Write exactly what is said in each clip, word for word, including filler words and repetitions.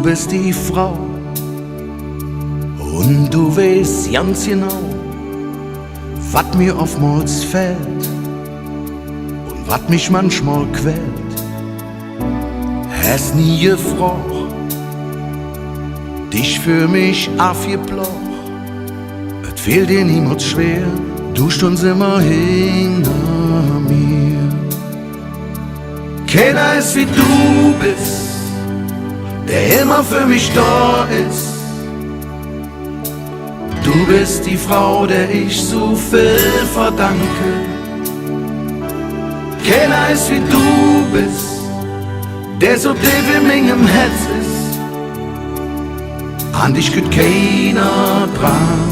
Do bes die Frau, un do weiß ganz genau, wat mir oftmols fählt un wat mich manchmol quält. Häs nie gefrog, dich för mich avgeploog. Et feel dir niemols schwer, do stunds immer hinger mir. Keiner es wie do bes, dä immer för mich do es. Do bes die Frau, dä ich su vill verdanke. Keiner es wie do bes, dä su deef en mingem Hätz es. An dich kütt keiner dran,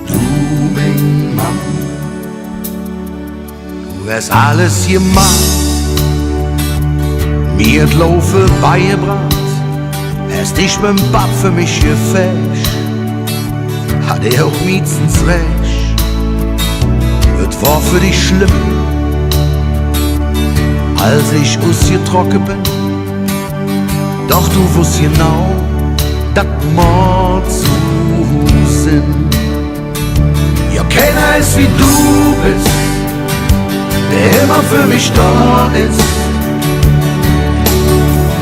do ming Mann. Do häs alles gemaht, mir et Laufe beigebraht, häs dich mem Papp för mich gefäg, hatt hä och miestens rääch. Et wor för dich schlemm, als ich usgetrocke ben, doch do woss genau, dat moot su sin. Jo, keiner es wie do bes, dä immer för mich do es.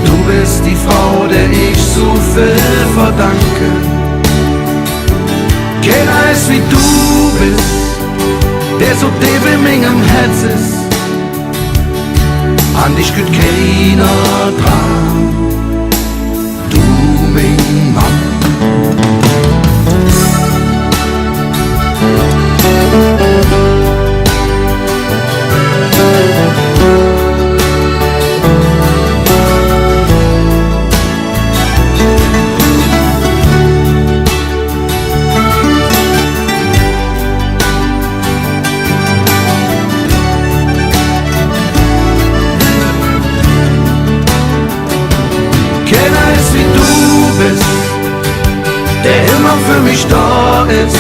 Do bes die Frau, dä ich su vill verdanke. Keiner es wie do bes, dä su deef en mingem Hätz es. An dich kütt keiner dran, do ming Mann. Keiner es wie do bes, dä immer för mich do es.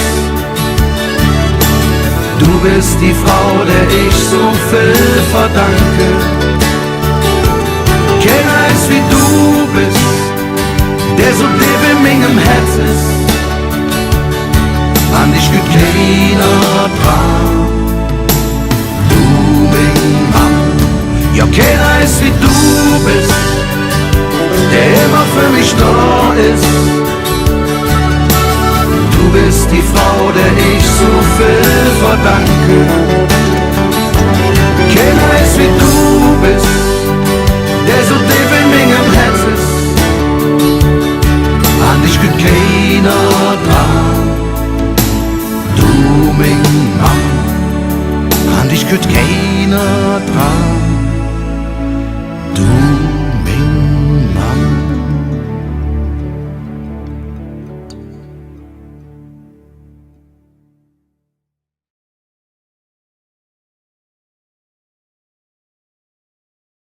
Do bes die Frau, dä ich su vill verdanke. Keiner es wie do bes, dä su deef en mingem Hätz es. An dich kütt keiner dran, do ming Mann. Jo, keiner es wie do bes, dä immer för mich do es. Do bes die Frau, dä ich su vill verdanke. Keiner es wie do bes, dä su deef en mingem Hätz es. An dich kütt keiner dran, do ming Mann. An dich kütt keiner